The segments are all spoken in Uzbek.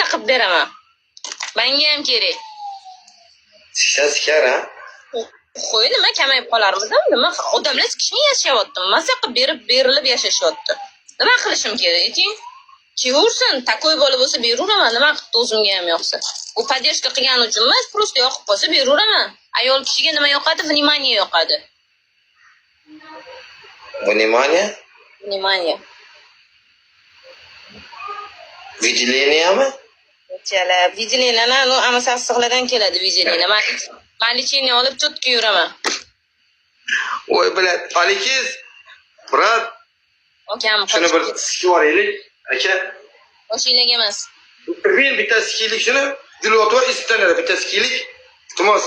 Mazza qilib beraman. Menga ham kerak. Siksa sikar ha. Qo'y, nima kamayib qolarmidim? Nima odamlar sikishmay yashayapti. Mazza qilib berib, berilib yashashyapti. Nima qilishim kerak, ayting? Kelaversin, takoy bola bo'lsa beraveraman, nima qilibdi o'zimga ham yoqsa. U поддержка qilgani uchun emas, просто yoqib qolsa beraveraman. Ayol kishiga nima yoqadi? Внимание yoqadi. Внимание. Внимание. Выделение mi? Chala, выделение, ну, ama sassiqlardan keladi выделение. Man лечение olib cho'tka yuraman. Oy, блядь. Alikiz. Брат, Akam shuni bir sikib yuboraylik. Aka, boshinglarga emas. Men bitta sikiylik shuni. Gul otib istanadi bitta sikiylik. Iltimos.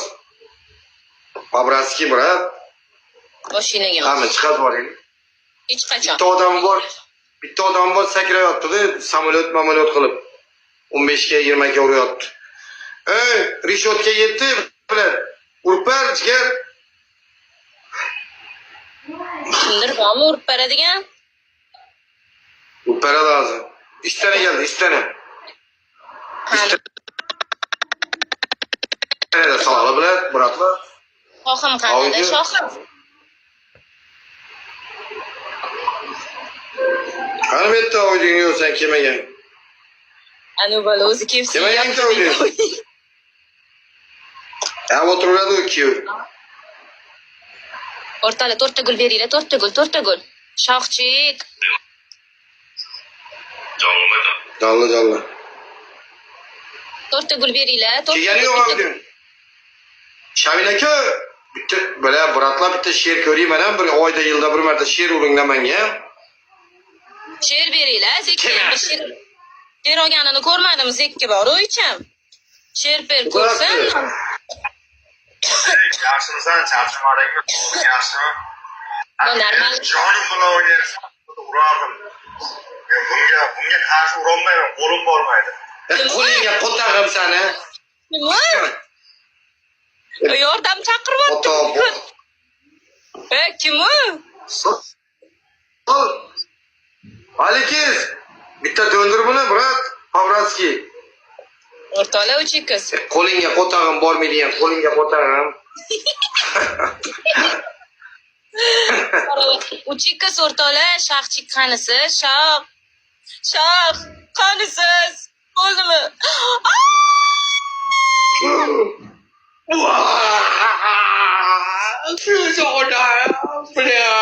По-братски, брат. Boshinglarga emas. Hamma chiqarib yuboraylik. Hech qachon. Bitta odam bor. Bitta odam bor sakrayotdi-da, samolyot mamolyot qilib. 15 ga 20 ga uryapti. Ey, решётка yetdi, блядь. Urpar, jigar. Kimdir bormi urib beradigan? Urparadi hozir. Ishtana keldi, ishtana. Qani? Ishtana sog'li, блядь, брат lar. Shohim qanida? Ovchi. Shohim. Qani bu yerda oyding yo'q, sen kelmagan. Anu bola o'zi KFC. Kelmagan oyding. Ha, o'tiradi u kuyov. O'rtalar, to'rtta gul beringlar, to'rtta gul, to'rtta gul. Shohchik. Jonli, jonli. To'rtta gul beringlar, to'rtta Kelgani gul. yo'q oyding. Shavin aka, bitta bila брат lar bitta she'r ko'ring, mana bir oyda yilda bir marta she'r uringlar menga. She'r beringlar, Zekka ham bir she'r. She'r olganini ko'rmadim, Zekka bor, o'ycham. She'r per ko'rsin. Yaxshimisan, charchamadingmi? Yaxshimi? Normal. Jonim bilan o'ynayapsan, urardim. Men bunga qarshi urolmayman, qo'lim bormaydi. Qo'lingga qo'tag'im sani. Nima? Yordam chaqiryapti. Qo'tog'. E, kim u? Ol. Alikiz, bitta döndür buni, брат, по-братски. O'rtoqlar, uchikiz. Qo'lingga qo'tag'im bormaydigan, qo'lingga qo'tag'im. Uchikiz o'rtoqlar, shohchik qanisi? Shoh. Shoh, qanisiz? Bo'ldimi? Бля.